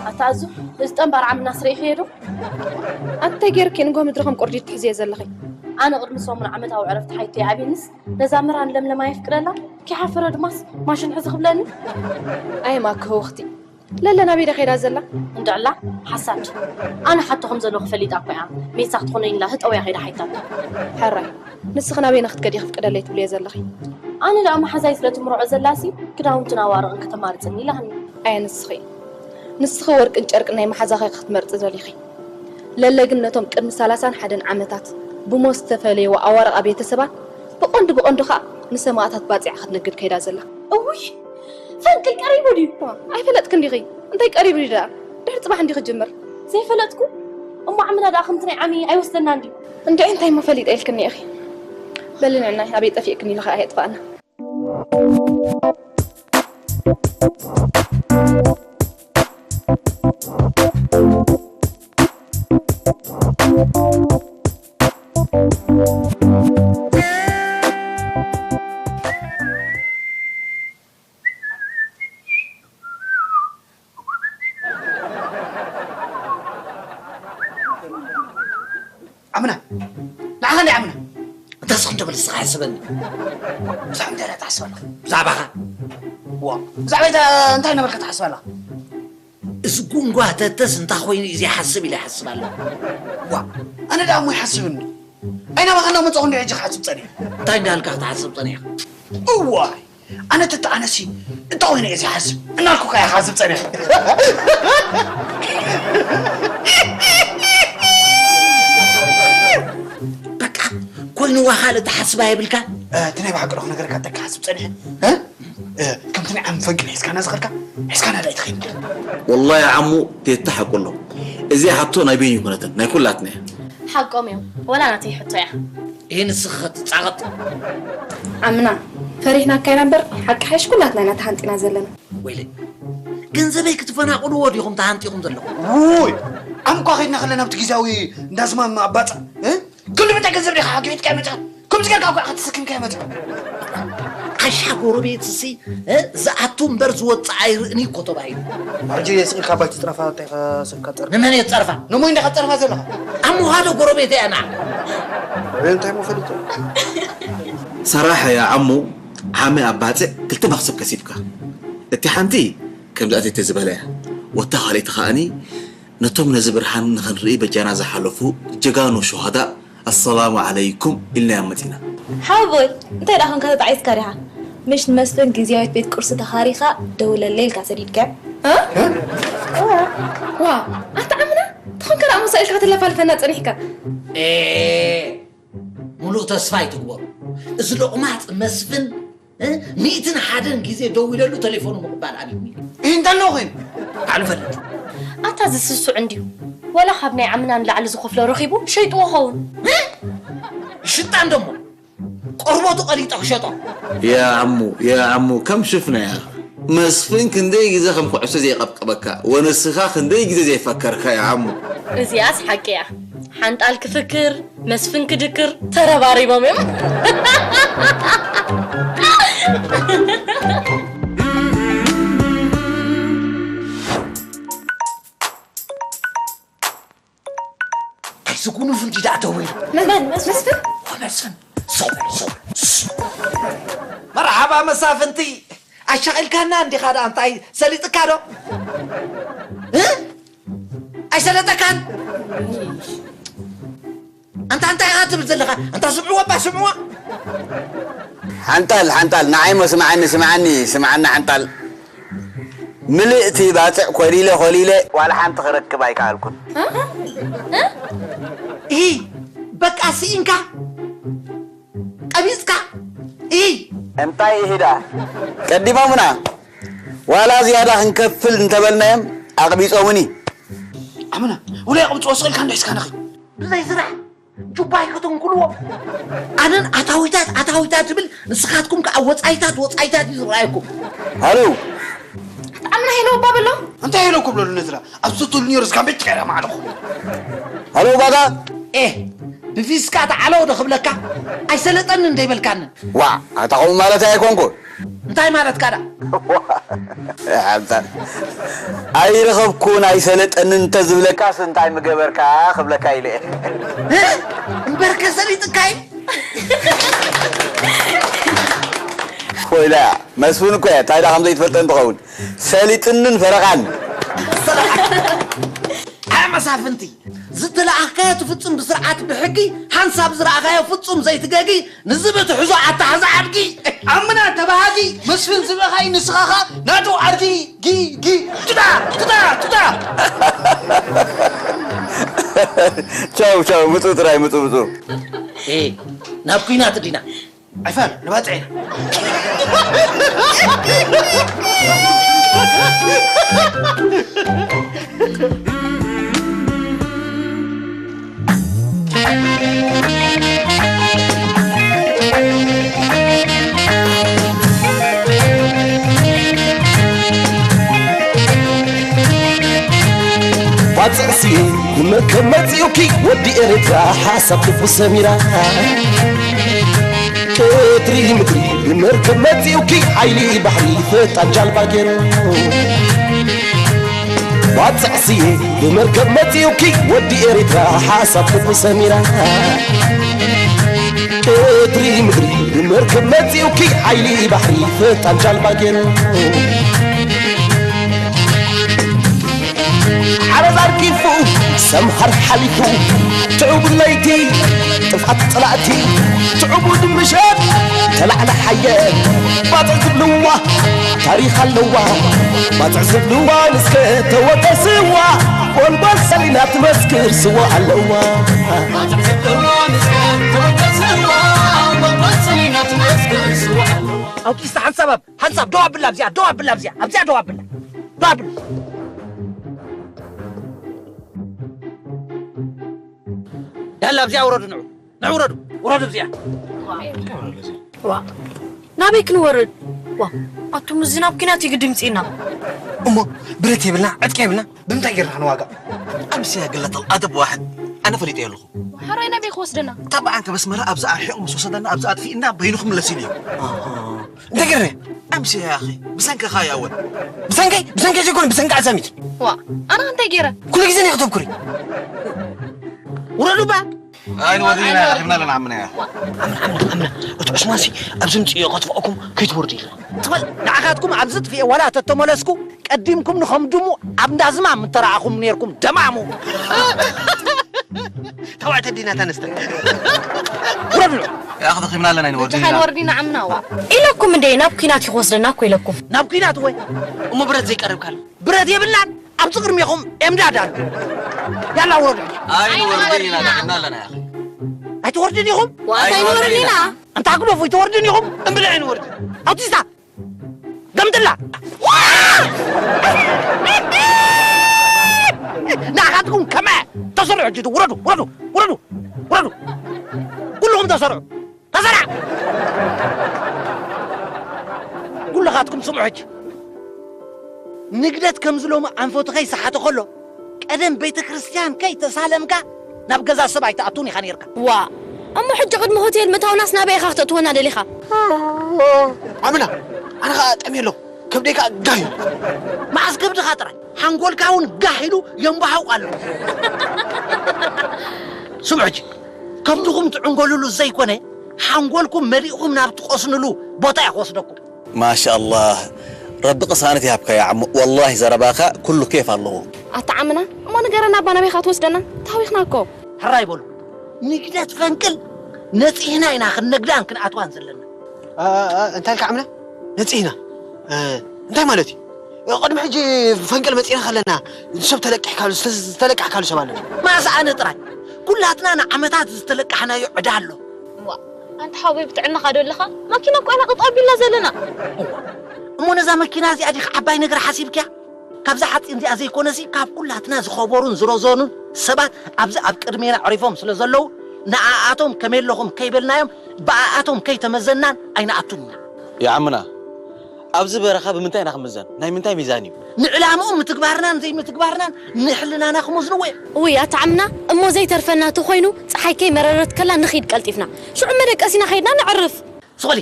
ኣታ ኣዙ፣ እዚ ጠንባር ዓምና ስርኢኽዮ ዶ? ኣንታይ ገይርኪ ንጎ ምድሪ ከም ቁርዲድ ትሕዝዮ ዘለኺ? ኣነ ቅድሚ ሰሙን ዓመታዊ ዕረፍቲ ሓይቶ ይኣብይንስ ነዛ ምራን ለምለም ኣየፍቅደላ? ኪሓፈረ ድማስ ማሽን ሕዚ ክብለኒ? ኣይ ማክ ህውኽቲ፣ ለለ ናበይ ዳ ከይዳ ዘላ? እንድዕላ ሓሳድ። ኣነ ሓቶ ከም ዘለኹ ፈሊጣ እኮ እያ። ሜሳ ክትኾነኒ ኢላ ህጠው እያ ከይዳ ሓይታቶ። ሕራይ፣ ንስኺ ናበይና ክትከዲ ክፍቅደለይ ትብልዮ ዘለኺ? ኣነ ደኣ መሓዛይ ስለ ትምርዖ ዘላሲ ክዳውንትን ኣዋርቕን ከተማርጽኒ ኢላኒ። ኣየ ንስኺ፣ ንስኺ ወርቅን ጨርቅን ናይ መሓዛኺ ክትመርጺ ደሊኺ። ለለ ግን ነቶም ቅድሚ ሰላሳን ሓደን ዓመታት ብሞት ዝተፈለይዎ ኣዋርቓ ቤተሰባን ብቐንዱ ብቐንዱ ኸኣ ንሰማእታት ባጽዓ ክትነግድ ከይዳ ዘላ። እውይ! ፈንቅል ቀሪቡ ድዩ? ዋ፣ ኣይፈለጥክን ዲኺ? እንታይ ቀሪቡ ድዩ ደኣ? ድሕሪ ጽባሕ እንዲ ክጅምር። ዘይፈለጥኩ? እሞ ዓምና ደኣ ከምቲ ናይ ዓሚ ኣይወስደናን ድዩ? እንድዒ እንታይ እሞ ፈሊጠ ኢልክኒ ኢኺ? በሊ ንዕናይ፣ ኣበይ ጠፊእክኒ ኢሉ ኸኣ የጥፍኣና። ዓምና፣ ንዓኻ እንዲ ዓምና። እንታ ስኽ እንዶ በል ንስኻ ሕስበኒ። ብዛዕባ እንታይ ኢኻ ትሓስብ ኣለኻ? ብዛዕባኻ? ዋ፣ ብዛዕባ እንታይ፣ እንታይ ነበርካ ትሓስብ ኣለኻ? እዚ ጉንጓ ተተስ እንታይ ኮይኑ እዩ ዘይሓስብ ኢለ ይሓስብ ኣለኹ። ዋ፣ ኣነ ደኣ እሞ ይሓስብ እንዶ። ኣይናባኻ እናመጻኹ እንዶ ሕጂ ክሓስብ ጸኒሐ። እንታይ እንዳበልካ ክትሓስብ ጸኒሕካ? እዋይ፣ ኣነ ተተኣነሲ እንታይ ኮይኑ እየ ዝሓስብ እናልኩ ከኣ ይሓስብ ጸኒሐ። በቃ፣ ኮይኑዋ ካልእ ትሓስብ ኣይብልካ? እ፣ እቲ ናይ ብሓቂ ዶ ክነገረካ እንታይ ክሓስብ ጸኒሐ? እ? እ፣ ከምቲ ናይ ዓሚ ፈንቅል ሒዝካና ዝኸድካ፣ ሒዝካና ዳኣ ኣይትኸይድ። ወላሂ ዓሙ፣ ቴታ ሓቁ ኣሎ። እዚኣ ሕቶ ናይ በይኑ ኣይኮነትን፣ ናይ ኩላትና እያ። ሓቆም እዮም፣ ወላ ናተይ ሕቶ እያ። ይሄ ንስኺ ክትጻቐጥ። ዓምና፣ ፈሪሕናካ ኢና እምበር፣ ሓቂ ሓይሽ ኩላትና ኢና ተሃንጢና ዘለና። ወይለይ፣ ገንዘበይ ክትፈናቕልዎ ዲኹም ተሃንጢኹም ዘለኹም? ውይ፣ ዓሚ እኳ ኸይድና ከለና ኣብቲ ግዝያዊ እንዳ ዝማም ኣባጻ፣ እ? ክንዲ ምንታይ ገንዘብ ዲኻ ሓኪም ሒዝካዮ መጺኻ? ከምዚ ጌርካ እኮ ኢኻ ተሰኪምካዮ መጺኻ። ዓሻ ጎረቤትሲ፣ እ፣ ዝኣቱ እምበር ዝወጽእ ኣይርእን እኮ ተባሂሉ። ሕጂ ስቕ ኢልካ ኣባይ ትጽረፋ እንታይ ኢኻ ስቕ ኢልካ ትጸርፍ? ንመን እየ ዝጸርፋ? ንመን ኢኻ ትጸርፋ ዘለኻ? ኣሞ ሃዶ ጎረቤት እያ ንዓ። እንታይ እሞ ፈሊጡ? ሰራሕ እያ ዓሙ፣ ዓሚ ኣብ ባጽዕ ክልተ መኽሰብ ከሲብካ። እቲ ሓንቲ ከምዚ ኣተተ ዝበለ እያ። ወታ ካልኣይቲ ከኣኒ ነቶም ነዚ ብርሃን ንኽንርኢ በጃና ዝሓለፉ ጀጋኑ ሹሃዳእ፣ ኣሰላሙ ዓለይኩም ኢልናዮም መጺና። ሓወቦይ፣ እንታይ ደኣ ኾንካ ተጣዒስካ ዲኻ? ምሽ ንመስፍን ግዝያዊት ቤት ቁርሲ ተኻሪኻ ደውለለይ ኢልካ ሰዲድካዮ? እ? ዋ፣ ኣታ ዓምና፣ ተኾንካ ደኣ ምሳእ ኢልካ ክትለፋልፈና ጸኒሕካ? ኤ፣ ሙሉእ ተስፋ ኣይትግበሩ። እዚ ሎቕማጽ መስፍን እ? ሚእትን ሓደን ግዜ ደዊለሉ ተሌፎኑ ምቕባል ኣብዩኒ። እንታይ ኣለዎ ኮይኑ? ባዕሉ ፈልጥ። ኣታ እዚ ስሱዕ እንድዩ። ወላ ካብ ናይ ዓምና ንላዕሊ ዝኸፍሎ ረኺቡ ሸይጥዎ ኸውን። እ? ሽጣን ደሞ ቆርበቱ ቀሊጠ ክሸጦ። يا عمو يا عمو كم شفنا يا أخي. መስፍን ክንደይ ግዜ ከም ኩዕሶ ዘይቐብቀበካ ወንስኻ ክንደይ ግዜ ዘይፈከርካ يا عمو። እዚኣስ ሓቂ እያ። ሓንጣል ክፍክር መስፍን ክድክር ተረባሪቦም እዮም። እንታይ ዝጉኑፍ እንዲ ደኣ ደው ኢሉ? መን? መስፍን? ኦ፣ መስፍን። ሶ፣ ሶ፣ ሶ። መርሓባ መሳፍንቲ። ኣሻቒልካና እንዲኻ ደኣ እንታይ ሰሊጥካ ዶ? እ? ኣይሰለጠካን? ኣንታ እንታይ ኢኻ ትብል ዘለኻ? ኣንታ ስምዕዎ እባ ስምዕዎ። ሓንጣል ሓንጣል ንዓይ ሞ ስምዓኒ ስምዓኒ ስምዓኒ ሓንጣል ምልእቲ ባጽዕ ኮሊለ ኮሊለ ዋላ ሓንቲ ክረክብ ኣይከኣልኩን። ኢ በቃ ስኢንካ ቀቢጽካ ኢ እንታይ ይሂዳ ቀዲሞምና ዋላ ዝያዳ ክንከፍል እንተበልናዮም ኣቕቢጾምኒ። ኣመና ውላይ ቅብጽ ወስቕልካ እንድሕስካ ነኺ ብዘይ ስራሕ ጁባይ ከተንኩልዎ ኣነን ኣታዊታት ኣታዊታት ዝብል ንስኻትኩም ከዓ ወፃኢታት ወፃኢታት እዩ ዝረኣየኩም ሃሎ ጣዕምና ሄሎ እባ በሎ እንታይ ሄሎ ክብለሉ ነዝራ ኣብ ዝቱል ኒሩ እስካን ቤት ትቀራ ማዕለኹ ሃሎ ባጋ ኤ ብፊስካ ተዓለው ዶ ክብለካ ኣይሰለጠኒ እንደይበልካኒ ዋ ኣታ ከምኡ ማለት ኣይኮንኩ እንታይ ማለትካ ደኣ ሓንታ ኣይረኸብኩን ኣይሰለጠንን እንተዝብለካስ እንታይ ምገበርካ ክብለካ ኢለ እየ እምበርከ ሰሊጥካይ ኮይላ መስፍን እኮ እያ እንታይ ዳ ከም ዘይትፈልጠን ትኸውን ሰሊጥንን ፈረቓን ኣያ መሳፍንቲ ዝተለኣኽካዮ ትፍጽም ብስርዓት ብሕጊ ሓንሳብ ዝረኣኻዮ ፍጹም ዘይትገጊ ንዝብትሕዞ ኣታሕዛ ኣድጊ ኣምና ተባሃጊ መስፍን ዝበኻይ ንስኻኻ ናቱ ኣድጊ ጊ ጊ ቱታ ቱታ ቱታ ቻው ቻው ምፁ ጥራይ ምፁ ምፁ ናብ ኩናት ዲና ኣይፋል ንባፅዕ ኢና ባጽዕ ስየ ብመርከብ መጺኡኪ ወዲ ኤርትራ ሓሳብ ልቡ ሰሚራ ቀትሪ ምድሪ ብመርከብ መጺኡኪ ሓይሊ ባሕሪ ፈጣን ጃልባ ገይሩ ባጽዕ ስየ ብመርከብ መጺኡኪ ወዲ ኤርትራ ሓሳብ ልቡ ሰሚራ ቀትሪ ምድሪ ብመርከብ መጺኡኪ ሓይሊ ባሕሪ ፈጣን ጃልባ ገይሩ ሓረዝ ኣርጊፉ ሰምሃር ሓሊፉ ትዕቡድ ለይቲ ጥፍኣት ጸላእቲ ትዕቡድ ምሸት ተላዕለ ሓየት ባጽዕ ዝብልዋ ታሪኽ ኣለዋ ባጽዕ ዝብልዋ ንስከ ተወቀስዋ ጎልጎል ሰሊና ትመስክር ስዋ ኣለዋ ኣውቲስታ ሓንሳብ ኣብ ሓንሳብ ደው ኣብላ ኣብዚኣ ደው ኣብላ ኣብዚኣ ኣብዚኣ ደው ኣብላ ደው ኣብላ ዳላ ኣብዚኣ ውረዱ ንዑ ንዑ ውረዱ ውረዱ ኣብዚኣ ዋ ናበይ ክንወርድ ዋ ኣቱም እዚ ናብ ኪናት እዩ ግዲ ምፅእና እሞ ብረት የብልና ዕጥቂ የብልና ብምንታይ ጌርና ክንዋጋእ ኣምስያ ግለጠል ኣደብ ዋሕድ ኣነ ፈሊጠ ኣለኹ ሕራይ ናበይ ክወስደና ታብዓ ከበስመራ ኣብዛ ኣርሒቑ ምስ ወሰደና ኣብዛ ኣጥፊእና በይኑ ክምለስ ኢሉ እዩ እንታይ ገርኒ ኣምስያ ያኺ ብሰንከኻ ያወል ብሰንከይ ብሰንከይ ዘይኮነ ብሰንኪ ኣዛሚት ዋ ኣነ እንታይ ገይረ ኩሉ ግዜ ናይ ክተብኩሪ ውረዱ ባ ኣይንወርድን ኢና ረኺብና ኣለና ዓምና እያ ኣምና ኣምና ኣምና እቲ ዑስማንሲ ኣብዚ ምፅዮ ከጥፍኣኩም ከይትወርዱ ኢልና ትበል ንዓኻትኩም ኣብዚ ጥፍኤ ዋላ ተተመለስኩ ቀዲምኩም ንኸምድሙ ኣብ እንዳዝማ ምተረኣኹም ነርኩም ደማሙ ተባዕተ ዲና ተነስተ ውረድሉ ያኽ ረኺብና ኣለና ኣይንወርድን ኢና ወርዲና ዓምናዋ ኢለኩም እንደ ናብ ኩናት ይወስደና እኮ ኢለኩም ናብ ኩናት ወይ እሞ ብረት ዘይቀርብካል ብረት የብላን ኣብዚ ቅድሜኹም ኤምዳድ ኣሎ ያላ ውረዱ ኣይንወርድን ኢና ደኺምና ኣለና ያኺ ኣይትወርድን ኢኹም ኣይንወርድን ኢና እንታ ግደፉ ኣይትወርድን ኢኹም እምብል ኣይንወርድን ኣውቲስታ ገምጥላ ንዓኻትኩም ከመ ተሰሩ ሕጂ ውረዱ ውረዱ ውረዱ ውረዱ ኩልኹም ተሰርዑ። ተሰርዓ! ኩልኻትኩም ስምዑ ሕጂ። ንግደት ከምዚ ሎሚ ኣንፈቱ ከይሰሓተ ከሎ፣ ቀደም ቤተ ክርስቲያን ከይተሳለምካ ናብ ገዛ ሰብ ኣይትኣቱን ኢኻ ነይርካ። ዋ፣ እሞ ሕጂ ቅድሚ ሆቴል ምእታውናስ ናበይ ኢኻ ክተእትወና ደሊኻ? ኣምና፣ ኣነ ኸኣ ጠምየ ኣለኹ። ከብደይ ከኣ ጋህ ኢሉ። መዓስ ከብድኻ ጥራይ፣ ሓንጎልካ እውን ጋህ ኢሉ የንባህቕ ኣሎ። ስምዑ ሕጂ፣ ከብድኹም ትዕንገሉሉ ዘይኮነ፣ ሓንጎልኩም መሊእኹም ናብ ትቆስንሉ ቦታ እየ ክወስደኩም። ማሻኣላህ፣ ረቢ ቅሳነት ይሃብካ ያ ዓሙ። ወላሂ ዘረባኻ ኩሉ ኬፍ ኣለዎ። ኣታ ዓምና፣ እሞ ንገረና፣ ኣባ ናበይ ኢኻ ትወስደና? ተሃዊኽና እኮ። ሕራይ በሉ። ንግደት ፈንቅል ነጺህና ኢና ክንነግዳን ክንኣትዋን ዘለና። እ፣ እ፣ እንታይ ኢልካ ዓምና? ነጺህና? እ፣ እንታይ ማለት እዩ? ቅድሚ ሕጂ ፈንቅል መጺና ከለና ሰብ ተለቂሕካሉ፣ ዝተ-፣ ዝተለቃሕካሉ ሰብ ኣለና። ማስ ኣነ ጥራይ? ኩላትና ንዓመታት ዝተለቃሕናዮ ዕዳ ኣሎ። እዋ፣ ኣንታ ሓወይ ብጥዕናኻ ዶ ኣለኻ? ማኪና እኮ ኢና ጠጠው ኣቢልና ዘለና። እሞ ነዛ መኪና እዚኣ ዲኻ ዓባይ ነገር ሓሲብክያ? ካብዛ ሓፂን እዚኣ ዘይኮነሲ ካብ ኩላትና ዝኸበሩን ዝረዘኑን ሰባት ኣብዚ ኣብ ቅድሜና ዕሪፎም ስለ ዘለዉ ንኣኣቶም ከመይ ኣለኹም ከይበልናዮም ብኣኣቶም ከይተመዘናን ኣይንኣቱን ኢና። ይዓምና፣ ኣብዚ በረኻ ብምንታይ ኢና ክምዘን? ናይ ምንታይ ሚዛን እዩ? ንዕላምኡ ምትግባርናን ዘይምትግባርናን ንሕልናና ክመዝንዎ እዮም። እውይ ኣታ ዓምና፣ እሞ ዘይተርፈና ተኾይኑ ፀሓይ ከይመረረት ከላ ንኺድ ቀልጢፍና። ሽዑ መደቀሲና ኸይድና ነዕርፍ። ስቕ በሊ፣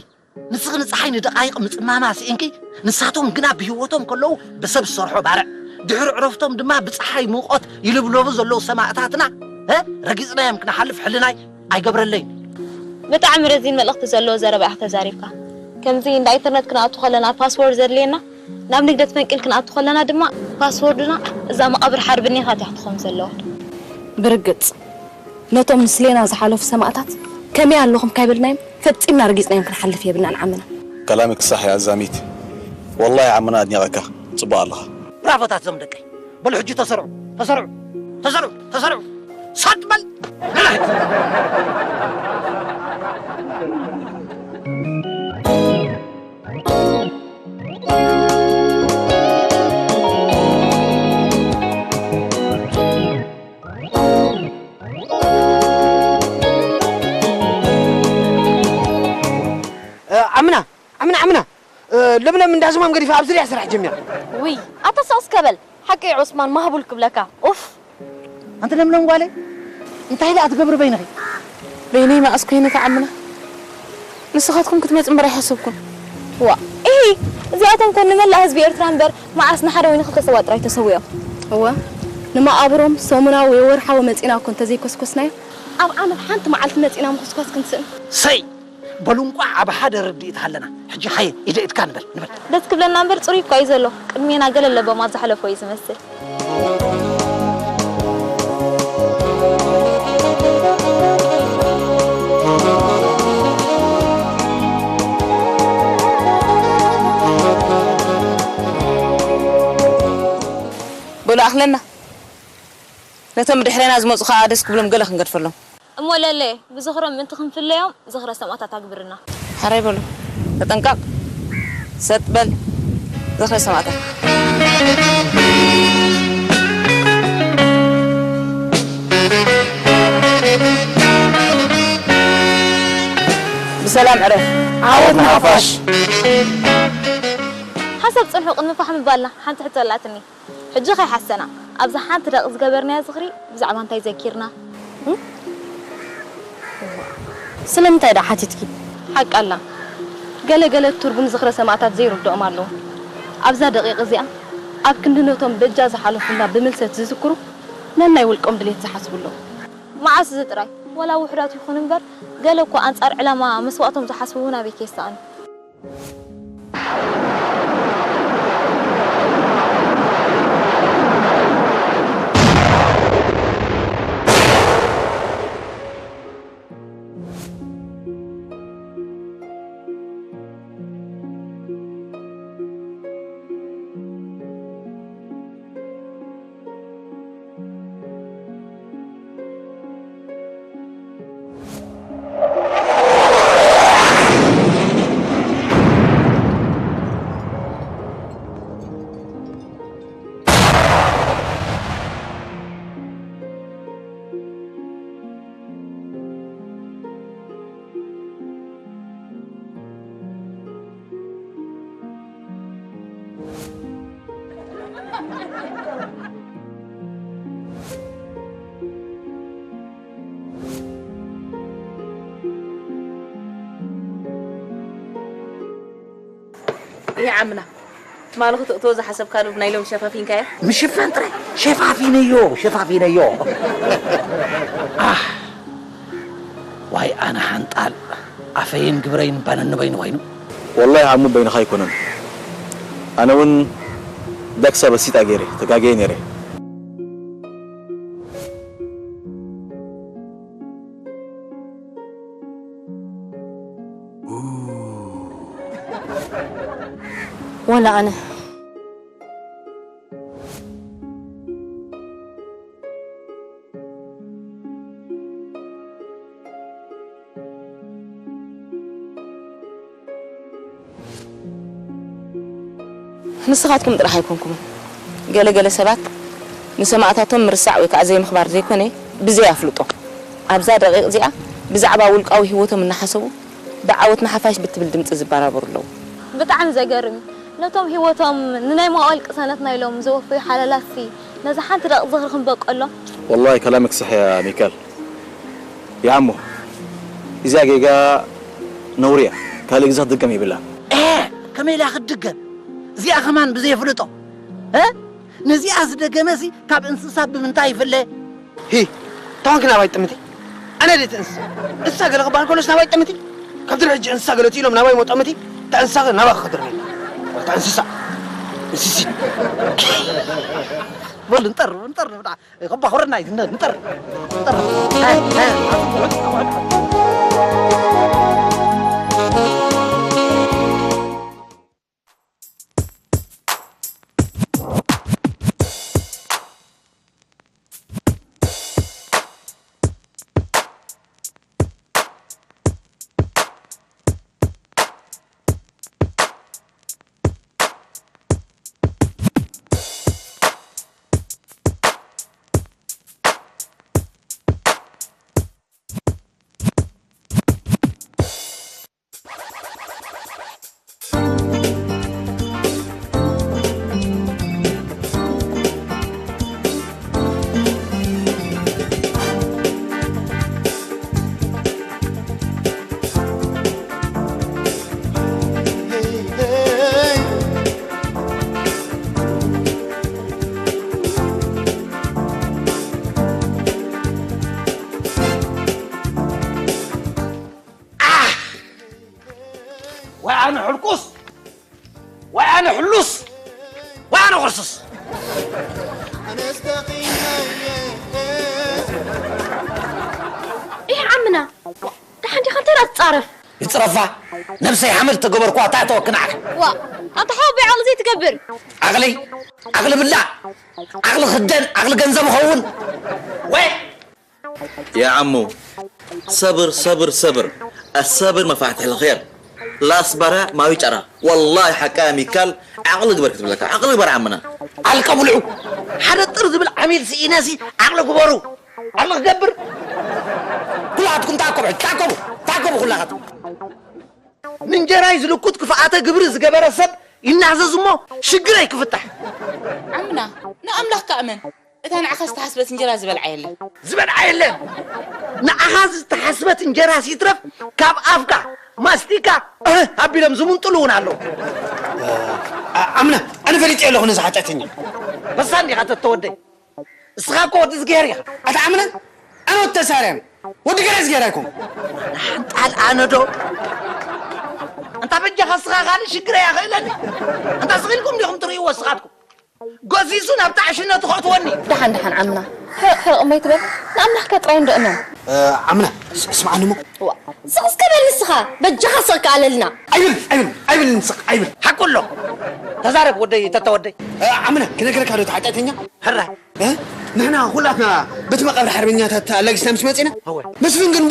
ንስኺ ንፀሓይ ንደቓይቕ ምፅማማ ስኢንኪ፣ ንሳቶም ግና ብህይወቶም ከለዉ ብሰብ ዝሰርሖ ባርዕ፣ ድሕሪ ዕረፍቶም ድማ ብፀሓይ ሙቐት ይልብለቡ ዘለዉ ሰማእታትና፣ እ፣ ረጊፅናዮም ክንሓልፍ ሕልናይ ኣይገብረለይን። ብጣዕሚ ረዚን መልእኽቲ ዘለዎ ዘረባ ኢኻ ተዛሪብካ። ከምዚ እንዳ ኢንተርነት ክንኣቱ ከለና ፓስወርድ ዘድልየና፣ ናብ ንግደት ፈንቅል ክንኣቱ ከለና ድማ ፓስወርድና እዛ መቓብር ሓርብኔኻት እያ ክትኾን ዘለዋ። ብርግጽ፣ ነቶም ንስሌና ዝሓለፉ ሰማእታት ከመይ ኣለኹም ካይበልናዮም ፈጺምና ረጊጽናዮም ክንሓልፍ የብልናን ዓምና። كلامك صح يا زاميت. والله ዓምና ኣድኒቐካ። ጽቡቕ ኣለኻ። ብራቮታት እዞም ደቀይ። በሉ ሕጂ ተሰርዑ፣ ተሰርዑ፣ ተሰርዑ፣ ተሰርዑ። ሳጥ በል። ዓምና፣ ዓምና፣ ዓምና። ለምለም እንዳ ዝማም ገዲፋ ኣብዚ ድያ ስራሕ ጀሚራ። ውይ፣ ኣታ ስቕ እስከ በል። ሓቀይ ዑስማን ማህቡል ክብለካ። ኡፍ። ኣንቲ ለምለም ጓለይ፣ እንታይ ደኣ ትገብሪ በይንኺ? በይነይ መኣስ ኮይነ ክዓምና? ንስኻትኩም ክትመጹ እምበር ኣይሓሰብኩን። ዋ፣ ኢሂ፣ እዚኣቶም ከ ንመላእ ህዝቢ ኤርትራ እምበር መዓስ ንሓደ ወይ ንኽልተ ሰባት ጥራይ ተሰዊኦም። እወ፣ ንመቓብሮም ሰሙናዊ ወይ ወርሓዊ መጺና እኮ እንተዘይኮስኮስናዮ፣ ኣብ ዓመት ሓንቲ መዓልቲ መጺና ምኹስኳስ ክንስእን። ሰይ! በሉ እንቋዕ ኣብ ሓደ ርድኢት ሃለና። ሕጂ ሃየ፣ ኢደ ኢድካ ንበል፣ ንበል። ደስ ክብለና እምበር ጽሩይ እኳ እዩ ዘሎ። ቅድሜና ገለ ለበማት ዝሓለፎ እዩ ዝመስል። በሉ ኣኽለና። ነቶም ብድሕሬና ዝመጹ ኸኣ ደስ ክብሎም ገለ ክንገድፈሎም። እሞ ለለ፣ ብዝኽሮም ምእንቲ ክንፍለዮም ዝኽረ ሰማእታት ኣግብርና። ሕራይ በሉ። ተጠንቀቕ። ሰጥ በል። ዝኽረ ሰማእታት። ብሰላም ዕረፍ። ዓወት ንሓፋሽ። ሓንሳብ ጽንሑ ቅድሚ ፋሕ ምባልና ሓንቲ ሕቶ ኣላትኒ። ሕጂ ከይሓሰና፣ ኣብዛ ሓንቲ ደቒቕ ዝገበርናዮ ዝኽሪ ብዛዕባ እንታይ ዘኪርና? እም? ስለምንታይ ደኣ ሓቲትኪ? ሓቂ ኣላ። ገለ ገለ ትርጉም ዝኽረ ሰማእታት ዘይርድኦም ኣለዉ። ኣብዛ ደቒቕ እዚኣ፣ ኣብ ክንዲ ነቶም በጃ ዝሓለፉልና ብምልሰት ዝዝክሩ፣ ነናይ ውልቆም ድሌት ዝሓስቡ ኣለዉ። መዓስ እዚ ጥራይ? ዋላ ውሑዳት ይኹኑ እምበር፣ ገለ እኳ ኣንጻር ዕላማ መስዋእቶም ዝሓስቡ እውን ኣበይ ከይሰኣኑ። ይሄ ዓምና ትማሊ ክትእትዎ ዝሓሰብካሉ ብናይ ሎም ሸፋፊንካዮ? ምሽፋን ጥራይ ሸፋፊነዮ፣ ሸፋፊነዮ። ኣህ፣ ዋይ ኣነ ሓንጣል፣ ኣፈይን ግብረይን ባነን በይኑ ኮይኑ። ወላሂ ዓሙ በይንኻ ኣይኮነን። ኣነ እውን ደቅሳ በሲጣ ገይረ፣ ተጋግየ ነይረ። ወላ ኣነ። ንስኻትኩም ጥራሕ ኣይኮንኩምን። ገለ ገለ ሰባት ንሰማእታቶም ምርሳዕ ወይ ከዓ ዘይምኽባር ዘይኮነ፣ ብዘይ ኣፍልጦ ኣብዛ ደቂቕ እዚኣ ብዛዕባ ውልቃዊ ህይወቶም እናሓሰቡ ብዓወት ንሓፋሽ ብትብል ድምፂ ዝበራበሩ ኣለዉ። ብጣዕሚ ዘገርም እዩ። ነቶም ህይወቶም ንናይ መዋእል ቅሳነትና ኢሎም ዘወፈዩ ሓላላትሲ ነዛ ሓንቲ ደቂቕ ዝኽሪ ክንበቀሎም? ወላሂ ከላምክ ስሕ እያ ሚካል። ይዓሞ እዚኣ ጌጋ ነውሪ እያ። ካልእ ግዜ ክትድገም የብላን። ኤ ከመይ ኢላ ክትድገም? እዚኣ ከማን ብዘየፍልጦ እ ነዚኣ ዝደገመሲ ካብ እንስሳ ብምንታይ ይፍለ? ሂ ተኾንኪ ናባይ ጠምቲ ኣነ ድየ ትእንስሳ? እንስሳ ገለ ክበሃል ከሎስ ናባይ ጠምቲ? ካብ ድሪ ሕጂ እንስሳ ገለ ትኢሎም ናባይ ሞ ጠምቲ? እታ እንስሳ ከ ናባኺ ክድርበይ? እታ እንስሳ እንስሲት። በሉ ንጠር ንጠር ብጣ ከባ ኹረና እዩ ንጠር ንጠር ወይ ኣነ ሕልኩስ ወይ ኣነ ሕሉስ ወይ ኣነ ቁርሱስ። ይህ ዓምና ደሓን ዲኻ እንታይ ትጻረፍ? ይጽረፋ ነብሰይ ሓመድ ተገበርኳ እንታይ ተወክናዕክ። ዋ ኣንታ ሓወቦይ ዓቕሊ ዘይትገብር። ዓቕሊ ዓቕሊ ብላዕ ዓቕሊ ክደን ዓቕሊ ገንዘብ ኸውን ወይ يا عمو صبر صبر صبر الصبر مفاتيح الخير لا أصبر ما يجرى والله حكا ميكال عقل كبر كتب لك عقل كبر عمنا ዓልቀ ብልዑ ሓደ ጥር ዝብል ዓሚል ስኢነሲ ዓቕሊ ግበሩ ዓቕሊ ክገብር ኩላትኩም ታኮቡ ታኮቡ ታኮቡ ኩላትኩም ንእንጀራይ ዝልኩት ክፍኣተ ግብሪ ዝገበረ ሰብ ይናዘዝ እሞ ሽግረይ ክፍታሕ። ዓምና ንኣምላኽካ እመን እታ ንዓኻ ዝተሓስበት እንጀራ ዝበልዓ የለን። ዝበልዓ የለን። ንዓኻ ዝተሓስበት እንጀራስ ይትረፍ ካብ ኣፍካ ማስቲካ ኣቢሎም ዝምንጥሉ እውን ኣለዉ። ዓምና ኣነ ፈሊጠ ኣለኹ ነዚ ሓጢኣተኛ። በሳ እንዲኻ ተተወደይ እስኻ እኮ ወዲ ዝገር ኢኻ። ኣታ ዓምና ኣነ ወዲ ተሳርያ ወዲ ገለ ዝገር ኣይኮን። ሓንጣል ኣነ ዶ እንታ በጃኻ እስኻ ካልእ ሽግረይ ኣኽእለኒ። እንታ ስቕ ኢልኩም ዲኹም ትርእይዎ እስኻትኩም? ጎሲሱ ናብ ጣዕሽነቱ ከእትወኒ። ደሓን ደሓን ዓምና ሕቕ ሕቕ እሞ ኣይትበል ንኣምላኽካ ጥራይ እንዶ እመን። ዓምና ስምዓኒ እሞ። ዋ ስቕ እስከ በል ንስኻ በጃኻ ስቕ ከኣለልና። ኣይብል ኣይብል ኣይብል ንስቕ ኣይብል። ሓቁ ኣሎ ተዛረብ ወደይ ተተ ወደይ። ዓምና ክነግረካ ዶ ተሓጢኣተኛ? ሕራይ ንሕና ኩላትና በቲ መቓብር ሓርበኛታት ኣላጊስና ምስ መፂና መስፍን ግን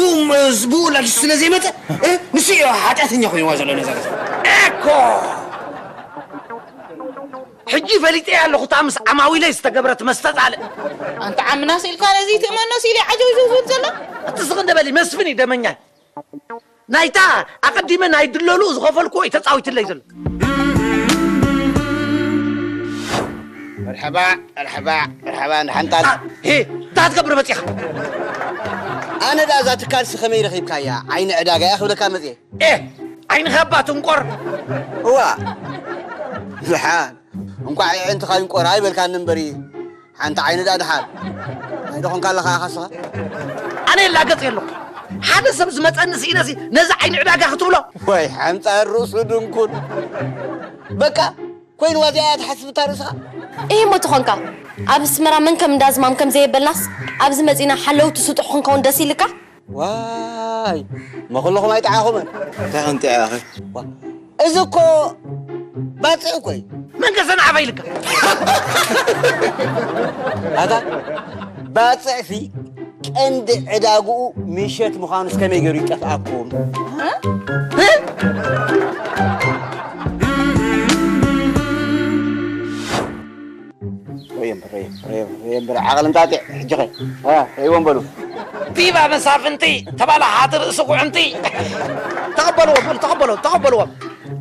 ብኡ ኣላጊሱ ስለ ዘይመፀ ንሱ እዩ ሓጢኣተኛ ኮይንዋ ዘሎ ነዛ ገዛ እኮ ሕጂ ፈሊጠያ ኣለኹ እታ ምስ ዓማዊለይ ዝተገብረት መስተ ፃልእ ኣንታ ዓምና ስኢልካ ነዚ ትእመኖ ሲኢለ ዓጀውጀው ዝብል ዘሎ እቲ ስቕ እንደ በሊ መስፍን እዩ ደመኛይ ናይታ ኣቐዲመ ናይ ድለሉ ዝኸፈልኩዎ እዩ ተፃዊትለይ ዘሎ። መርሐባ፣ መርሐባ፣ መርሐባ፣ ንሓንጣል። ሄ፣ እንታይ ክትገብር መጺኻ? ኣነ ደኣ እዛ ትካልሲ ከመይ ረኺብካያ? ዓይኒ ዕዳጋ እያ ክብለካ መጽየ። ኤ፣ ዓይንኻ እባ ትንቆር። እዋ፣ ደሓን። እንቋዕ የዕንትኻ ይንቆር ኣይበልካኒ እምበሪ፣ ሓንቲ ዓይኒ ደኣ ደሓን። እንታይ ዶ ኾንካ ኣለኻ ኣኻ ስኻ? ኣነ የላገጽ የለኹ። ሓደ ሰብ ዝመጸኒ ስኢነሲ ነዚ ዓይኒ ዕዳጋ ክትብሎ? ወይ ሓንጻር ርእሱ ድንኩል። በቃ፣ ኮይንዋ እዚኣ እያ ትሓስብ እታ ርእስኻ? እሂ እሞ ተኾንካ፣ ኣብ ኣስመራ መን ከም እንዳ ዝማም ከም ዘየበልናስ፣ ኣብዚ መጺና ሓለውቲ ስጡሕ ክንከውን ደስ ኢልካ? ዋይ፣ እሞ ኩልኹም ኣይጠዓኹምን። እንታይ ክንጥዕ ኣኺ? ዋ፣ እዚ እኮ ባጽዕ እኮ እዩ። መን ከሰንዓፈ ኢልካ? ኣታ ባጽዕሲ ቀንዲ ዕዳግኡ ምሸት ምዃኑስ ከመይ ገይሩ ይጠፍኣኩም? እ? ረየም፣ ረየም፣ ረየም፣ ረየም፣ በል ዓቕሊ እንጣጢዕ፣ ሕጂ ኸ? እ፣ ረይዎም በሉ። ቪቫ መሳፍንቲ፣ ተባላሓቲ ርእሲ ጉዕንቲ። ተቐበልዎም፣ በሉ፣ ተቐበልዎም፣ ተቐበልዎም።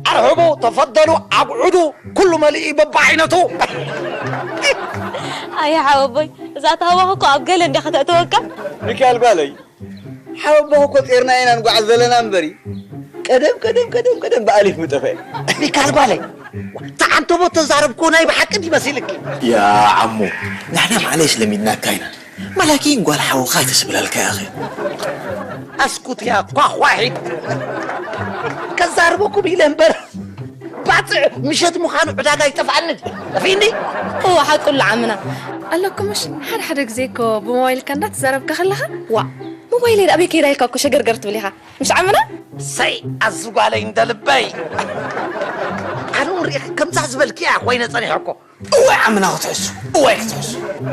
ኣርሕቡ፣ ተፈደሉ፣ ኣጉዕዱ፣ ኩሉ መሊኡ በብዓይነቱ። ኣየ ሓወቦይ፣ እዛ ተሃዋኽ እኮ ኣብ ገለ እንዲያ ከተእትወካ። ሚካኤል ጓለይ፣ ሓወቦኽ እኮ ጼርና ኢና ንጓዓዝ ዘለና እምበሪ፣ ቀደም፣ ቀደም፣ ቀደም፣ ቀደም ብኣሊፍ ምጠፈአ። ሚካል ጓለይ፣ ተዓንተቦ ተዛረብኮ ናይ ብሓቂ እንዲ መሲልኪ። ያ ዓሞ፣ ንሕና ማዕለሽ ለሚድናካ ኢና። መላኪን ጓል ሓውኻ ተስብለልካ ያኸ። ኣስኩት ያ ኳኳሒት። ከዛርበኩም ኢለ እምበር፣ ባጽዕ ምሸት ምዃኑ ዕዳጋ ይጠፍኣኒ። ጠፊእኒ። እወ፣ ሓቁ ኣሎ ዓምና። ኣለኩምሽ፣ ሓደ ሓደ ግዜ እኮ ብሞባይልካ እንዳተዛረብካ ከለኻ፣ ዋእ፣ ሞባይለይ ኣበይ ከይዳ ኢልካ እኮ ሸገርገር ትብል ኢኻ። ምሽ ዓምና? ሰይ፣ ኣዚ ጓለይ እንደ ልበይ። ኣነ እውን ርኢኺ ከምዛ ዝበልክያ ኮይነ ጸኒሐ እኮ። እዋይ ዓምና ክትሕሱ፣ እዋይ ክትሕሱ።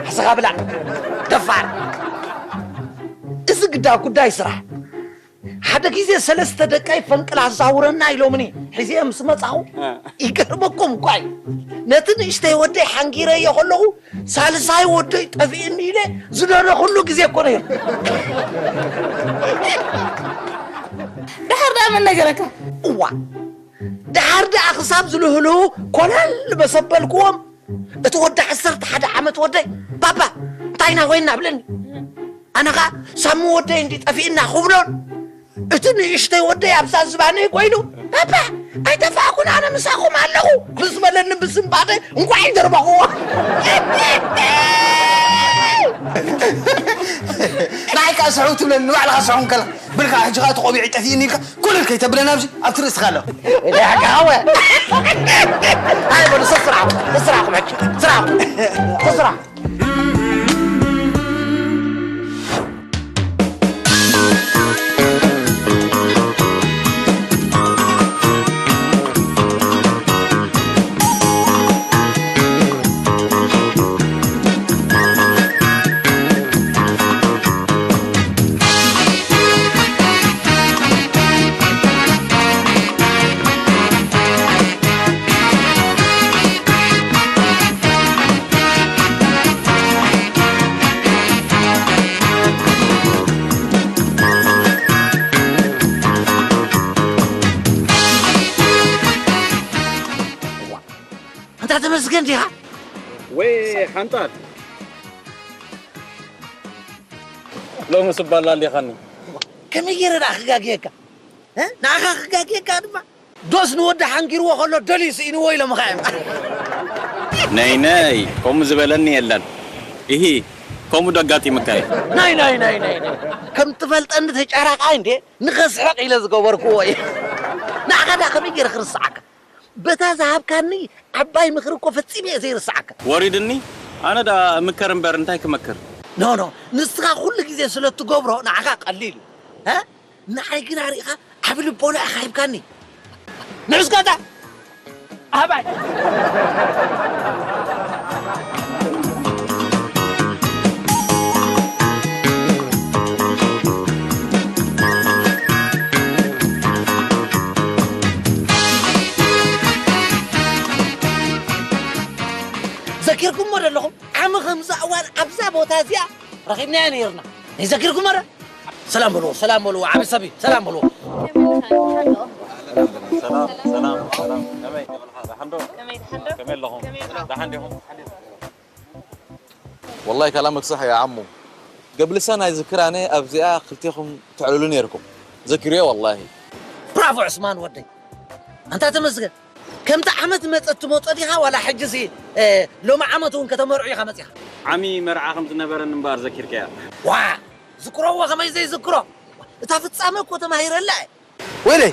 ሕስኻ ብላ፣ ደፋር። እዚ ግዳ ጉዳይ ስራሕ። ሓደ ግዜ ሰለስተ ደቀይ ፈንቅል ኣዛውረና ኢሎምኒ ሒዘ ምስ መጻኹ፣ እ። ይገርመኩም እኳ እዩ። ነቲ ንእሽተይ ወደይ ሓንጊረዮ ከለኹ፣ ሳልሳይ ወደይ ጠፊእኒ ኢለ ዝደረኹሉ ግዜ እኮ ነይሩ። ደሓር ደኣ መን ነገረካ? እዋ፣ ደሓር ደኣ ክሳብ ዝልህልሁ ኮለል መሰበልክዎም። እቲ ወዲ ዓሰርተ ሓደ ዓመት ወደይ፣ "ባባ፣ እንታይ ኢና ኮይንና?" ብለኒ። ኣነ ኸኣ፣ "ሳሚ ወደይ እንዲ ጠፊእና" ክብሎን፣ እቲ ንእሽተይ ወደይ ኣብዛ ዝባነይ ኮይኑ፣ "ባባ፣ ኣይጠፋእኩን፣ ኣነ ምሳኹም ኣለኹ" ምስ በለኒ ብስንባደ እንቋዕ ይደርበኽዎ። ንዓይ ከኣ ስሕው ትብለኒ፣ ንባዕልኻ ስሕው እንከላ። ብልካ ሕጂ ከኣ እቲ ቆቢዕ ጠፊእኒ ኢልካ ኮለል ከይተብለና ኣብዚ ኣብቲ ርእስኻ ኣሎ። ያጋወ። ኣይ በሉ፣ ስራሕኩም፣ ስራሕኩም ሕጂ፣ ስራሕኩም፣ ስራሕ። ኣንታ ተመስገን ዲኻ? ወይ ሓንጣል። ሎሚ ስባላ ኣሊኻኒ። ከመይ ገይረ ደኣ ክጋግየካ? እ? ንዓኻ ክጋግየካ ድማ? ዶስ ንወዲ ሓንጊርዎ ከሎ ደልዩ ስኢንዎ ኢሎምኻ እዮም። ነይ ነይ፣ ከምኡ ዝበለኒ የለን። ኢሂ፣ ከምኡ ዶ ኣጋጢምካ እዩ? ናይ ናይ ናይ ናይ ናይ። ከም ትፈልጠኒ ተጫራቃይ እንዴ? ንኸስሕቕ ኢለ ዝገበርክዎ እዩ። ንዓኻ ደኣ ከመይ ገይረ ክርስዓካ? በታ ዝሃብካኒ ዓባይ ምኽሪ እኮ ፈጺመ እየ ዘይርስዓካ። ወሪድኒ? ኣነ ደኣ እምከር እምበር እንታይ ክመክር? ኖ፣ ኖ፣ ንስኻ ኩሉ ግዜ ስለ እትገብሮ ንዓኻ ቀሊል እዩ። እ? ንዓይ ግና ርኢኻ ዓቢ ልቦና ኢኻ ሂብካኒ። ንዑ እስከ እታ ኣህባይ። ዘኪርኩሞ ዶ ኣለኹም? ዓሚ ከምዛ እዋን ኣብዛ ቦታ እዚኣ ረኺብናያ ነይርና። ዘይዘኪርኩሞ ዶ? ሰላም በልዎ፣ ሰላም በልዎ፣ ዓቢ ሰብ እዩ። ሰላም በልዎ። ሰላም፣ ሰላም፣ ሰላም። ከመይ፣ ደሓን ዶ? ከመይ፣ ደሓን ዶ? ከመይ ኣለኹም? ከመይ ኣለኹም? ደሓን ዲኹም? والله كلامك صح يا عمو. قبل سنة يذكر أنا أبزياء خلتيكم تعللون يركم. ذكريه والله. ብራቮ ዑስማን ወደይ። ኣንታ ተመስገን። ከምቲ ዓመት መጸት ትመጾ ዲኻ ዋላ ሕጂ ሲ እ፣ ሎሚ ዓመት እውን ከተመርዑ ኢኻ መጺኻ። ዓሚ መርዓ ከም ዝነበረን እምበኣር ዘኪርከያ። ዋ ዝክሮዎ ከመይ ዘይዝክሮ። እታ ፍጻመ እኮ ተማሂረላ እየ። ወይለይ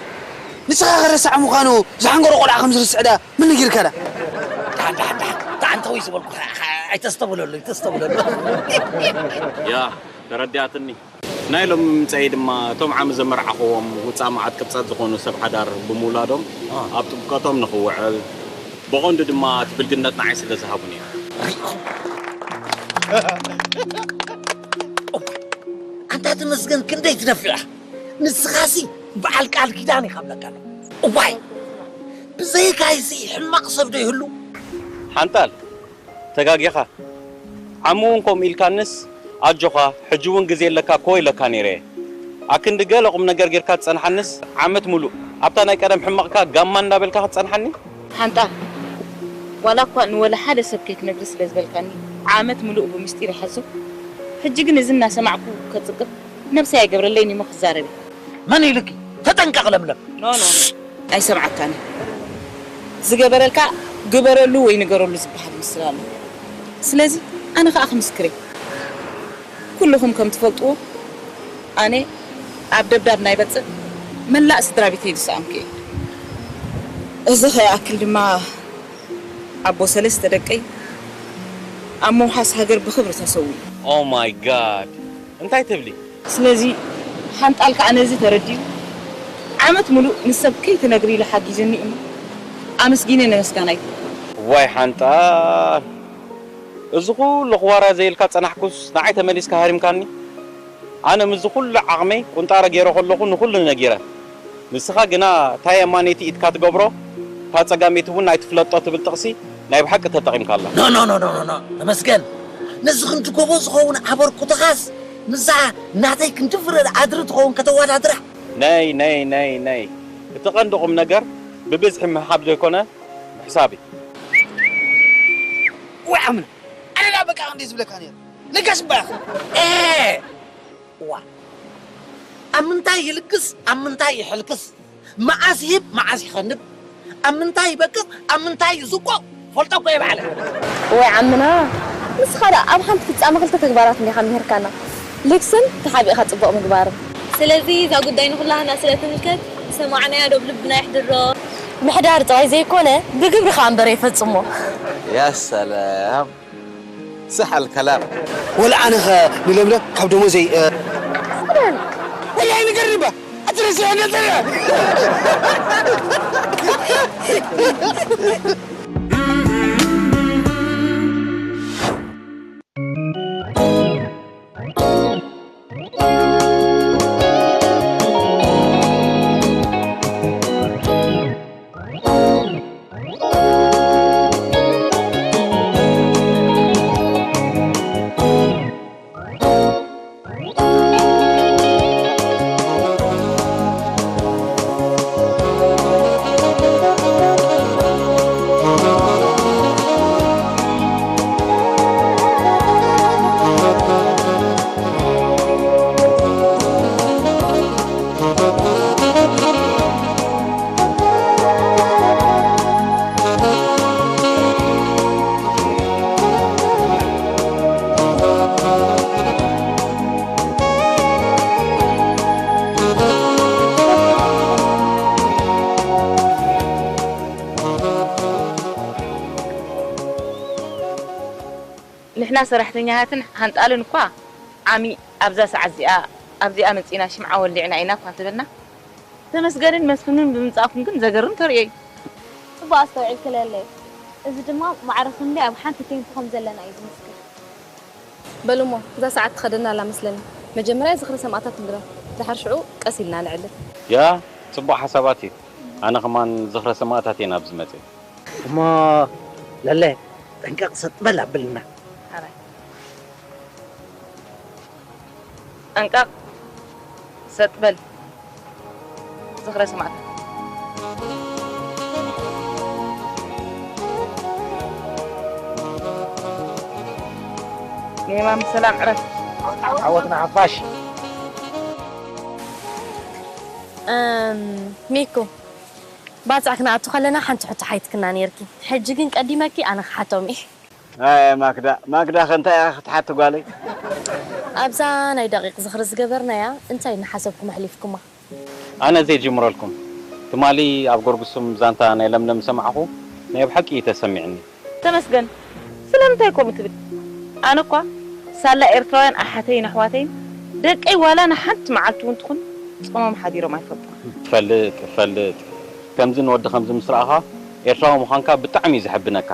ንስኻ ከረሳዕ ምዃኑ ዝሓንገሮ ቆልዓ ከም ዝርስዕ ዳ ምን ነጊርካ ዳ? ዳን ዳን ዳን ዳን ተወይ ዝበልኩ ኣይተስተብለሉ ኣይተስተብለሉ። ያ ተረዲኣትኒ። ናይ ሎሚ ምምፀኣይ ድማ እቶም ዓሚ ዘመርዓኽዎም ውፃእ መዓት ቅብፀት ዝኾኑ ሰብ ሓዳር ብምውላዶም ኣብ ጥብቀቶም ንኽውዕል ብቐንዱ ድማ እቲ ብልግነት ንዓይ ስለ ዝሃቡኒ እዩ። ኣንታ ተመስገን ክንደይ ትነፍዕ ኢኻ። ንስኻሲ በዓል ቃል ኪዳን ኢኻ ብለካ። እዋይ ብዘይካይሲ ሕማቕ ሰብ ዶ ይህሉ? ሓንጣል ተጋጊኻ። ዓሚ እውን ከምኡ ኢልካንስ ኣጆኻ ሕጂ እውን ግዜ ኣለካ እኮ ኢለካ ነይረ እየ። ኣክንዲ ገለ ቁምነገር ጌርካ ትጸንሓንስ ዓመት ሙሉእ ኣብታ ናይ ቀደም ሕመቕካ ጋማ እንዳበልካ ክትጸንሓኒ? ሓንጣ ዋላ እኳ ንወላ ሓደ ሰብ ከይትነግሪ ስለ ዝበልካኒ ዓመት ሙሉእ ብምስጢር ይሓዞ። ሕጂ ግን እዚ እናሰማዕኩ ከጽቅጥ ነብሰይ ኣይገብረለይን እሞ ክዛረብ እየ። መን ኢሉኪ? ተጠንቀቕ ለምለም። ኖ ኖ ኣይሰምዓካን እዩ። ዝገበረልካ ግበረሉ ወይ ንገረሉ ዝበሃል ይመስል ኣሎ። ስለዚ ኣነ ኸኣ ክምስክር እየ። ኩልኹም ከም ትፈልጥዎ ኣነ ኣብ ደብዳብ ናይ በጽዕ መላእ ስድራ ቤተይ ዝሰኣንኩ እየ። እዚ ኸይኣክል ድማ ኣቦ ሰለስተ ደቀይ ኣብ ምውሓስ ሃገር ብኽብሪ ተሰዊኡ። Oh my God እንታይ ትብሊ? ስለዚ ሓንጣል ከዓ ነዚ ተረዲኡ ዓመት ሙሉእ ንሰብ ከይትነግሪ ኢሉ ሓጊዙኒ እሞ ኣመስጊነ ነመስጋናይ። ዋይ ሓንጣል እዚ ኩሉ ክዋራዘየልካ ፀናሕኩስ ንዓይ ተመሊስካ ሃሪምካኒ። ኣነ ምስዚ ኩሉ ዓቕመይ ቁንጣረ ገይረ ከለኹ ንኩሉ ነጊረ። ንስኻ ግና እታ የማነይቲ ኢድካ ትገብሮ እታ ጸጋመይቲ እውን ኣይትፍለጦ ትብል ጥቕሲ ናይ ብሓቂ ተጠቒምካላ። ኖ ኖ ኖ ኖ ኖ ተመስገን ነዚ ክንዲ ጎቦ ዝኸውን ኣበርክቶኻስ ምስዛ ናተይ ክንዲ ፍረ ኣድሪ ትኸውን ከተወዳድራ ነይ ነይ ነይ ነይ እቲ ቐንዲ ቁም ነገር ብብዝሒ ምሃብ ዘይኮነ ምሕሳብ እዩ። ወይ ዓምና ኣነ ዳ በቃ ክንደይ ዝብለካ ነይሩ ለጋስ እባ ኢኻ። ዋ ኣብ ምንታይ ይልግስ ኣብ ምንታይ ይሕልክስ መዓስ ይህብ መዓስ ይኸንብ ኣብ ምንታይ ይበቅል ኣብ ምንታይ ይዝቆ ፈልጦ እኮ እየ ባዕለ። ወይ ዓምና ንስኻ ደኣ ኣብ ሓንቲ ፍጻመ ክልተ ተግባራት እንዲኻ ምሂርካና ልግስን ተሓቢእኻ ጽቡቕ ምግባርን። ስለዚ እዛ ጉዳይ ንኹላህና ስለ ትምልከት ዝሰማዕናዮ ዶ ኣብ ልብና የሕድሮ። ምሕዳር ጥራይ ዘይኮነ ብግብሪ ከኣ እምበር የፈጽሞ። يا سلام صح الكلام. ወላ ኣነ ኸ ንለምለም ካብ ደሞዘይ ወላ ኣይንገርባ ኣትረስዐ ነጠረ ንሕና ሰራሕተኛታትን ሓንጣልን እኳ ዓሚ ኣብዛ ሰዓት እዚኣ ኣብዚኣ መጺና ሽምዓ ወሊዕና ኢና እኳ እንተበልና ተመስገንን መስፍንን ብምምጻእኩም ግን ዘገርም ተርእዮ እዩ። ጽቡቕ ኣስተውዒልክለለይ። እዚ ድማ ማዕረ ክንደይ ኣብ ሓንቲ ቴምፖ ከም ዘለና እዩ ዝምስክር። በሉ እሞ እዛ ሰዓት ትኸደና ኣላ መስለኒ። መጀመርያ ዝኽሪ ሰማእታት ንግበር። ድሓር ሽዑ ቀስ ኢልና ነዕልል። ያ ጽቡቕ ሓሳባት እዩ። ኣነ ከማን ዝኽረ ሰማእታት እየ ናብዚ መፅየ። እሞ ለለ ጠንቀቕ ሰጥ በል ኣብልና። ሓራይ ጠንቀቕ ሰጥ በል ዝኽረ ሰማእታት። የማም ሰላም ዕረፍ። ዓወትና ሓፋሽ። እም፣ ሚኩ፣ ባጽዕ ክንኣቱ ከለና ሓንቲ ሕቶ ሓይትክና ነይርኪ። ሕጂ ግን ቀዲመኪ ኣነ ክሓቶም እየ። ኣይ ማክዳ፣ ማክዳ ከ እንታይ ኢኻ ክትሓቲ ጓለይ? ኣብዛ ናይ ደቂቕ ዝኽሪ ዝገበርናያ እንታይ እናሓሰብኩም ኣሕሊፍኩማ? ኣነ ዘይጅምረልኩም። ትማሊ ኣብ ጎርጉሱም ዛንታ ናይ ለምለም ሰማዕኹ፣ ናይ ብሓቂ እዩ ተሰሚዕኒ። ተመስገን። ስለምንታይ ከምኡ ትብል? ኣነ እኳ ሳላ ኤርትራውያን ኣሓተይን ኣሕዋተይን ደቀይ ዋላ ንሓንቲ መዓልቲ እውን ትኹን ጾሞም ሓዲሮም ኣይፈልጡን። ትፈልጥ ትፈልጥ ከምዚ ንወዲ ከምዚ ምስ ረኣኻ ኤርትራዊ ምዃንካ ብጣዕሚ እዩ ዘሐብነካ።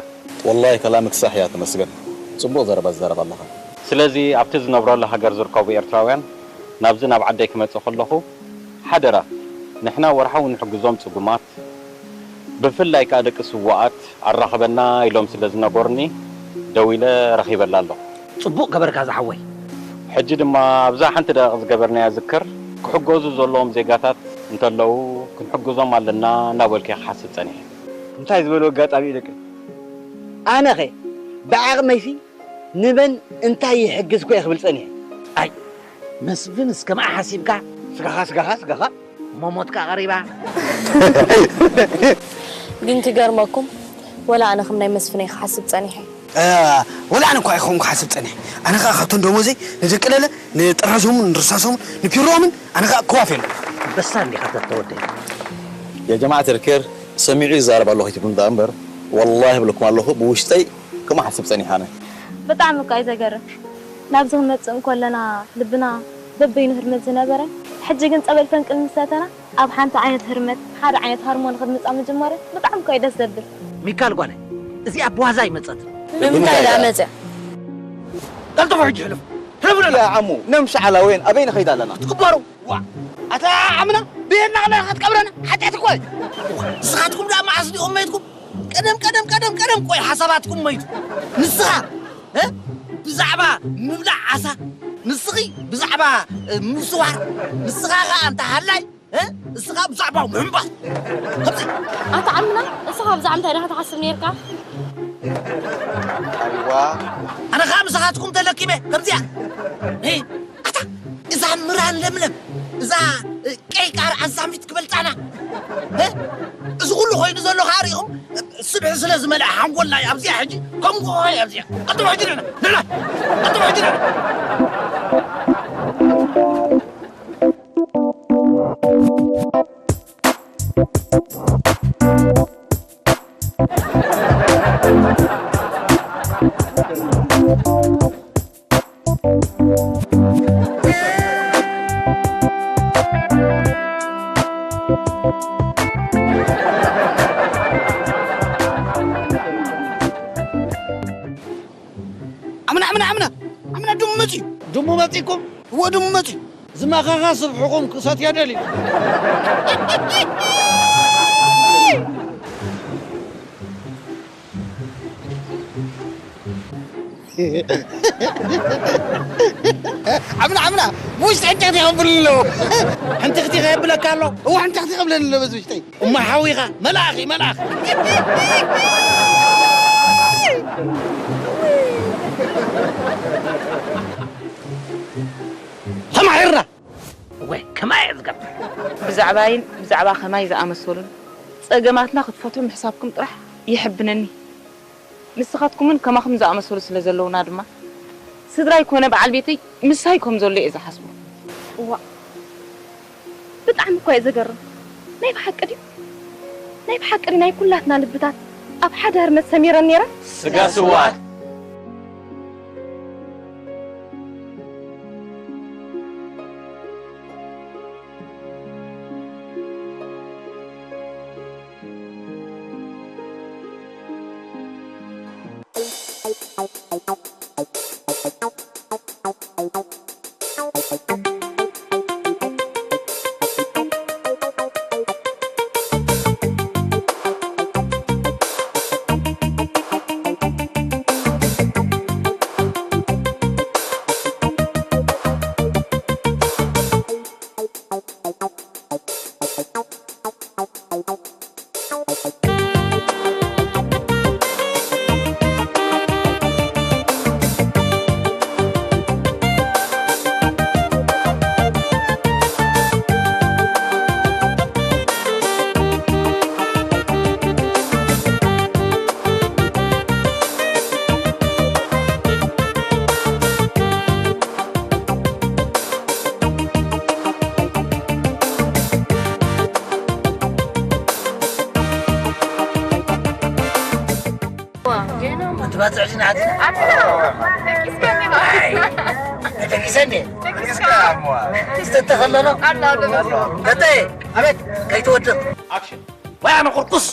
ወላሂ ከላምክ ሳሕ እያ ተመስገን። ጽቡቕ ዘረባ ትዛረብ ኣለኻ። ስለዚ ኣብቲ ዝነብረሉ ሃገር ዝርከቡ ኤርትራውያን ናብዚ ናብ ዓደይ ክመጽእ ከለኹ ሓደራ ንሕና ወርሓዊ ንሕግዞም ጽጉማት ብፍላይ ከኣ ደቂ ስዉኣት ኣራኽበና ኢሎም ስለ ዝነገሩኒ ደዊለ ረኺበላ ኣለኹ። ጽቡቕ ገበርካ ዝሓወይ። ሕጂ ድማ ኣብዛ ሓንቲ ደቂቕ ዝገበርናያ ዝክር ክሕገዙ ዘለዎም ዜጋታት እንተለዉ ክንሕግዞም ኣለና እናበልኩ እየ ክሓስብ ጸኒሐ። እንታይ ዝበልዎ ኣጋጣሚ እዩ ደቂ ኣነኸ ብዓቕመይሲ ንመን እንታይ ይሕግዝ እኮ እየ ክብል ጸኒሐ። ኣይ መስፍን እስከ መኣ ሓሲብካ ስጋኻ ስጋኻ ስጋኻ እሞ ሞትካ ቀሪባ። ግን ክገርመኩም ወላ ኣነ ከም ናይ መስፍነይ ክሓስብ ጸኒሐ። ወላ ኣነ እኳ ይኸውን ክሓስብ ጸኒሐ። ኣነ ከዓ ካብቶም ደሞዘይ ንደቂ ለለ ንጥራዞምን ንርሳሶምን ንፒሮምን ኣነ ከዓ ክዋፍ የለ። ኣንበሳ እንዲኻ ተተወደ። يا جماعة الخير سمعوا ይዛረብ ኣለኹ ይትብሉ ደኣ እምበር ወላሂ እብለኩም ኣለኹ ብውሽጠይ ከምኡ ሓስብ ጸኒሐ ኣነ። ብጣዕሚ እኳ እዩ ዘገርም። ናብዚ ክንመጽእ እንኮለና ልብና በበይኑ ህርመት ዝነበረ፣ ሕጂ ግን ጸበል ፈንቅል ምስ ሰተና ኣብ ሓንቲ ዓይነት ህርመት፣ ሓደ ዓይነት ሃርሞኒ ክንምጻእ ምጅማረ ብጣዕሚ እኳ እዩ ደስ ዘብል። ሚካል ጓለ፣ እዚኣ ብዋዛ ኣይመጸትን። ብምንታይ ደኣ መጽያ? ቀልጥፉ ሕጂ ሕልፉ። ሕልፉ ያ ዓሙ፣ ነምሻዓላውያን ኣበይ ንኸይድ ኣለና? ትክበሩ። ዋ ኣታ ዓምና ብሄርና ከለና ክትቀብረና ሓጢኣት እኮ እዩ። ንስኻትኩም ደኣ መዓስ ዲኹም መይትኩም? ቀደም ቀደም ቀደም ቀደም ቆይ ሓሳባትኩም መይቱ። ንስኻ እ? ብዛዕባ ምብላዕ ዓሳ ንስኺ ብዛዕባ እ፣ ምስዋር ንስኻ ኸኣ እንተ ሃላይ እ? እስኻ ብዛዕባ ምሕንባስ ከምዚ ኣታ ዓምና እስኻ ብዛዕባ እንታይ ዲኻ ትሓስብ ነይርካ? ኣዋ ኣነ ኸኣ ምሳኻትኩም ተለኪመ ከምዚኣ እ? ኣታ እዛ ምራን ለምለም እዛ እ፣ ቀይ ቃር ኣዛሚት ክበልጻና እ? እዚ ኩሉ ኮይኑ ዘሎ ኸኣ ሪኢኹም ስብሒ ስለ ዝመልኣ ሓንጎልና እዩ ኣብዚኣ ሕጂ ከምኡ ኸኾነ ኣብዚኣ ቀጥሎ ሕጂ ንሕና ንሕና ቀጥሎ ሕጂ ንሕና ኣምና ኣምና ኣምና ኣምና ድሙ መፅዩ ድሙ መፂኩም እዎ ድሙ መፅዩ ዝማኻኻ ስብሕኹም ክሰትዮ ደልዩ ዓምና ዓምና ብውሽጢ ሕንቅቕቲ ከብሉ ኣለዎ። ሕንትኽቲ ከየብለካ ኣሎ። እዋ ሕንትኽቲ ከብለኒ ኣሎ በዚ ውሽጠይ። እሞ ሓዊኻ መልኣኽ እዩ መልኣኽ። ተማሂርና። እወ ከማይ እየ ዝገብር። ብዛዕባይን ብዛዕባ ከማይ ዝኣመሰሉን ጸገማትና ክትፈትሑ ምሕሳብኩም ጥራሕ የሕብነኒ። ንስኻትኩምን ከማኹም ዝኣመሰሉ ስለ ዘለውና ድማ ስድራይ ኮነ በዓል ቤተይ ምሳይ ከም ዘሎ እየ ዝሓስቦ። እዋእ ብጣዕሚ እኳ እዩ ዘገርም። ናይ ብሓቂ ድዩ? ናይ ብሓቂ ድዩ ናይ ኩላትና ልብታት ኣብ ሓደ ህርመት ሰሚረን ነይረን? ስጋ ስውኣት። ባጽዕ ዲና ዓዲ? ኣታ፣ ደቂስካ እንዴ? ኣይ፣ ተደቂሰ እንዴ? ደቂስካ። ክስተተ ከለሎ? ኣሎ፣ ኣሎ፣ ኣሎ። ተተ፣ ኣቤት፣ ከይትወድቕ። ኣክሽን። ወይ ኣነ ቁርቁስ።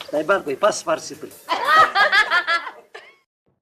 እንታይ ባል ወይ ፓስ ፓርቲሲፕል።